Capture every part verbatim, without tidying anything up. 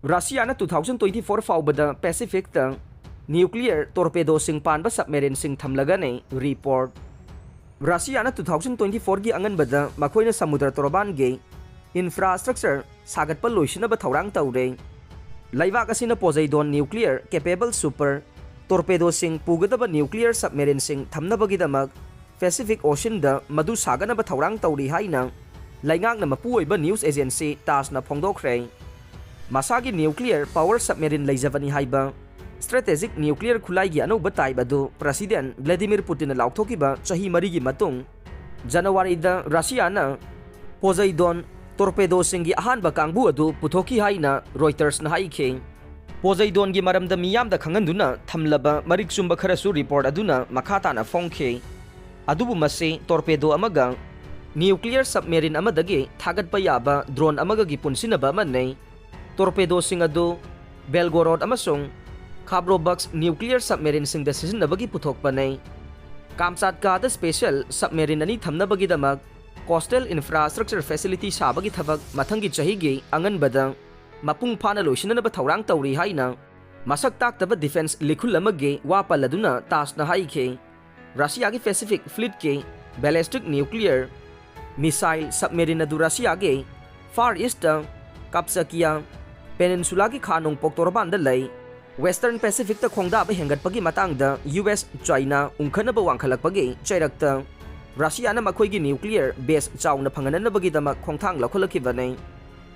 ꯔꯁꯤꯌꯥꯅ two thousand twenty-four ꯐꯥꯎꯕꯗ ꯄꯦꯁꯤꯐꯤꯛꯇ nuclear torpedoꯁꯤꯡ ꯄꯥꯟꯕ submarineꯁꯤꯡ ꯊꯝꯂꯒꯅꯤ report꯫ ꯔꯁꯤꯌꯥꯅ two thousand twenty-fourꯒꯤ ꯑꯉꯟꯕꯗ ꯃꯈꯣꯏꯅ ꯁꯃꯨꯗ꯭ꯔ ꯇꯣꯔꯕꯥꯟꯒꯤ infrastructure ꯁꯥꯒꯠꯄ ꯂꯣꯏꯁꯤꯟꯅꯕ ꯊꯧꯔꯥꯡ ꯇꯧꯔꯦ꯫ ꯂꯩꯕꯥꯛ ꯑꯁꯤꯅ Poseidon nuclear capable super torpedoꯁꯤꯡ ꯄꯨꯒꯗꯕ nuclear submarineꯁꯤꯡ ꯊꯝꯅꯕꯒꯤꯗꯃꯛ Pacific Oceanꯗ ꯃꯗꯨ ꯁꯥꯒꯠꯅꯕ ꯊꯧꯔꯥꯡ ꯇꯧꯔꯤ ꯍꯥꯏꯅ ꯂꯩꯉꯥꯛꯅ ꯃꯄꯨ ꯑꯣꯏꯕ news agency TASSꯅ ꯐꯣꯡꯗꯣꯛꯈ꯭ꯔꯦ꯫ ꯃꯁꯥꯒꯤ nuclear power submarine ꯂꯩꯖꯕꯅꯤ ꯍꯥꯏꯕ strategic nuclear ꯈꯨꯠꯂꯥꯏꯒꯤ ꯑꯅꯧꯕ type ꯑꯗꯨ President Vladimir Putinꯅ ꯂꯥꯎꯊꯣꯛꯈꯤꯕ ꯆꯍꯤ ꯃꯔꯤꯒꯤ ꯃꯇꯨꯡ, ꯖꯅꯋꯥꯔꯤꯗ ꯔꯁꯤꯌꯥꯅ Poseidon torpedoꯁꯤꯡꯒꯤ ꯑꯍꯥꯟꯕ ꯀꯥꯡꯕꯨ ꯑꯗꯨ ꯄꯨꯊꯣꯛꯈꯤ ꯍꯥꯏꯅ Reutersꯅ ꯍꯥꯏꯈꯤ꯫ Poseidonꯒꯤ ꯃꯔꯝꯗ ꯃꯤꯌꯥꯝꯗ ꯈꯪꯍꯟꯗꯨꯅ ꯊꯝꯂꯕ ꯃꯔꯤꯛ ꯆꯨꯝꯕ ꯈꯔꯁꯨ report ꯑꯗꯨꯅ ꯃꯈꯥ ꯇꯥꯅ ꯐꯣꯡꯈꯤ꯫ ꯑꯗꯨꯕꯨ ꯃꯁꯤ torpedo ꯑꯃꯒ nuclear submarine ꯑꯃꯗꯒꯤ ꯊꯥꯒꯠꯄ ꯌꯥꯕ drone ꯑꯃꯒꯒꯤ ꯄꯨꯟꯁꯤꯟꯅꯕ ꯑꯃꯅꯤ꯫ Torpedoꯁꯤꯡ ꯑꯗꯨ Belgorod ꯑꯃꯁꯨꯡ Khabarovsk nuclear submarineꯁꯤꯡꯗ ꯁꯤꯖꯤꯟꯅꯕꯒꯤ ꯄꯨꯊꯣꯛꯄꯅꯤ꯫ Kamchatkada special submarine ꯑꯅꯤ ꯊꯝꯅꯕꯒꯤꯗꯃꯛ coastal infrastructure facility ꯁꯥꯕꯒꯤ ꯊꯕꯛ ꯃꯊꯪꯒꯤ ꯆꯍꯤꯒꯤ ꯑꯉꯟꯕꯗ ꯃꯄꯨꯡ ꯐꯥꯅ ꯂꯣꯏꯁꯤꯟꯅꯅꯕ ꯊꯧꯔꯥꯡ ꯇꯧꯔꯤ ꯍꯥꯏꯅ ꯃꯁꯛ ꯇꯥꯛꯇꯕ defence ꯂꯤꯈꯨꯜ ꯑꯃꯒꯤ ꯋꯥ ꯄꯜꯂꯗꯨꯅ TASSꯅ ꯍꯥꯏꯈꯤ꯫ ꯔꯁꯤꯌꯥꯒꯤ Pacific Fleetꯀꯤ ballistic nuclear missile submarine ꯑꯗꯨ ꯔꯁꯤꯌꯥꯒꯤ Far Eastꯇ Kapchakya Peninsulaꯒꯤ ꯈꯥ ꯅꯣꯡꯄꯣꯛ ꯇꯣꯔꯕꯥꯟꯗ ꯂꯩ꯫ Western Pacificꯇ ꯈꯣꯡꯗꯥꯕ ꯍꯦꯟꯒꯠꯄꯒꯤ ꯃꯇꯥꯡꯗ US China ꯎꯪꯈꯠꯅꯕ ꯋꯥꯡꯈꯠꯂꯛꯄꯒꯤ ꯆꯩꯔꯛꯇ ꯔꯁꯤꯌꯥꯅ ꯃꯈꯣꯏꯒꯤ nuclear base ꯆꯥꯎꯅ ꯐꯪꯍꯟꯅꯕꯒꯤꯗꯃꯛ ꯈꯣꯡꯊꯥꯡ ꯂꯧꯈꯠꯂꯛꯈꯤꯕꯅꯤ꯫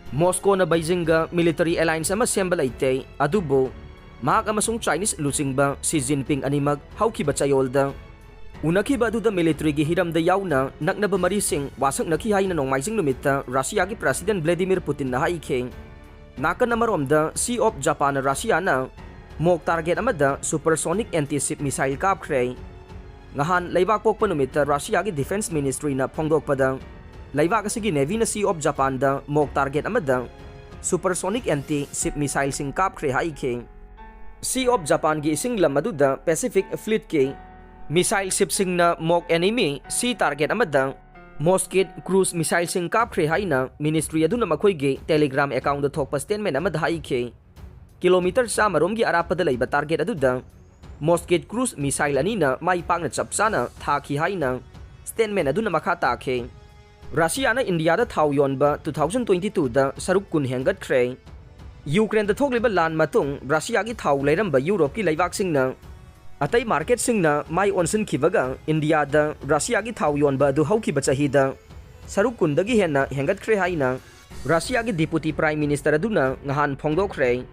ꯃꯣꯁꯀꯣꯅ ꯕꯩꯖꯤꯡꯒ military alliance ꯑꯃ ꯁꯦꯝꯕ ꯂꯩꯇꯦ, ꯑꯗꯨꯕꯨ ꯃꯍꯥꯛ ꯑꯃꯁꯨꯡ Chinese ꯂꯨꯆꯤꯡꯕ ꯁꯤ ꯖꯤꯟꯄꯤꯡ ꯑꯅꯤꯃꯛ ꯍꯧꯈꯤꯕ ꯆꯌꯣꯜꯗ ꯎꯅꯈꯤꯕ ꯑꯗꯨꯗ militaryꯒꯤ ꯍꯤꯔꯝꯗ ꯌꯥꯎꯅ ꯅꯛꯅꯕ ꯃꯔꯤꯁꯤꯡ ꯋꯥꯁꯛꯅꯈꯤ ꯍꯥꯏꯅ ꯅꯣꯡꯃꯥꯏꯖꯤꯡ ꯅꯨꯃꯤꯠꯇ ꯔꯁꯤꯌꯥꯒꯤ President Vladimir Putinꯅ ꯍꯥꯏꯈꯤ꯫ ꯅꯥꯀꯟ ꯑꯃꯔꯣꯝꯗ Sea of Japanꯅ ꯔꯁꯤꯌꯥꯅ mock target ꯑꯃꯗ supersonic anti-ship missile ꯀꯥꯞꯈ꯭ꯔꯦ꯫ ꯉꯍꯥꯟ ꯂꯩꯕꯥꯛ ꯄꯣꯛꯄ ꯅꯨꯃꯤꯠꯇ ꯔꯁꯤꯌꯥꯒꯤ Defence Ministryꯅ ꯐꯣꯡꯗꯣꯛꯄꯗ, ꯂꯩꯕꯥꯛ ꯑꯁꯤꯒꯤ Navyꯅ Sea of Japanꯗ mock target ꯑꯃꯗ supersonic anti-ship missileꯁꯤꯡ ꯀꯥꯞꯈ꯭ꯔꯦ ꯍꯥꯏꯈꯤ꯫ Sea of Japanꯒꯤ ꯏꯁꯤꯡ ꯂꯝ ꯑꯗꯨꯗ Pacific Fleetꯀꯤ missile shipꯁꯤꯡꯅ mock enemy sea target ꯑꯃꯗ Mosquet cruise missileꯁꯤꯡ ꯀꯥꯞꯈ꯭ꯔꯦ ꯍꯥꯏꯅ ministry ꯑꯗꯨꯅ ꯃꯈꯣꯏꯒꯤ Telegram accountꯇ ꯊꯣꯛꯄ statement ꯑꯃꯗ ꯍꯥꯏꯈꯤ꯫ Kilometre ꯆꯥꯝꯃ ꯔꯣꯝꯒꯤ ꯑꯔꯥꯞꯄꯗ ꯂꯩꯕ target ꯑꯗꯨꯗ Mosquet cruise missile ꯑꯅꯤꯅ ꯃꯥꯏ ꯄꯥꯛꯅ ꯆꯞ ꯆꯥꯅ ꯊꯥꯈꯤ ꯍꯥꯏꯅ statement ꯑꯗꯨꯅ ꯃꯈꯥ ꯇꯥꯈꯤ꯫ ꯔꯁꯤꯌꯥꯅ ꯏꯟꯗꯤꯌꯥꯗ ꯊꯥꯎ ꯌꯣꯟꯕ two thousand twenty twoꯗ ꯁꯔꯨꯛ ꯀꯨꯟ ꯍꯦꯟꯒꯠꯈ꯭ꯔꯦ꯫ ꯌꯨꯀ꯭ꯔꯦꯟꯗ ꯊꯣꯛꯂꯤꯕ ꯂꯥꯟ ꯃꯇꯨꯡ ꯔꯁꯤꯌꯥꯒꯤ ꯊꯥꯎ ꯂꯩꯔꯝꯕ ꯌꯨꯔꯣꯞꯀꯤ ꯂꯩꯕꯥꯛꯁꯤꯡꯅ ꯑꯇꯩ marketꯁꯤꯡꯅ ꯃꯥꯏ ꯑꯣꯟꯁꯤꯟꯈꯤꯕꯒ ꯏꯟꯗꯤꯌꯥꯗ ꯔꯁꯤꯌꯥꯒꯤ ꯊꯥꯎ ꯌꯣꯟꯕ ꯑꯗꯨ ꯍꯧꯈꯤꯕ ꯆꯍꯤꯗ ꯁꯔꯨꯛ ꯀꯨꯟꯗꯒꯤ ꯍꯦꯟꯅ ꯍꯦꯟꯒꯠꯈ꯭ꯔꯦ ꯍꯥꯏꯅ ꯔꯁꯤꯌꯥꯒꯤ Deputy Prime Minister ꯑꯗꯨꯅ ꯉꯍꯥꯟ ꯐꯣꯡꯗꯣꯛꯈ꯭ꯔꯦ꯫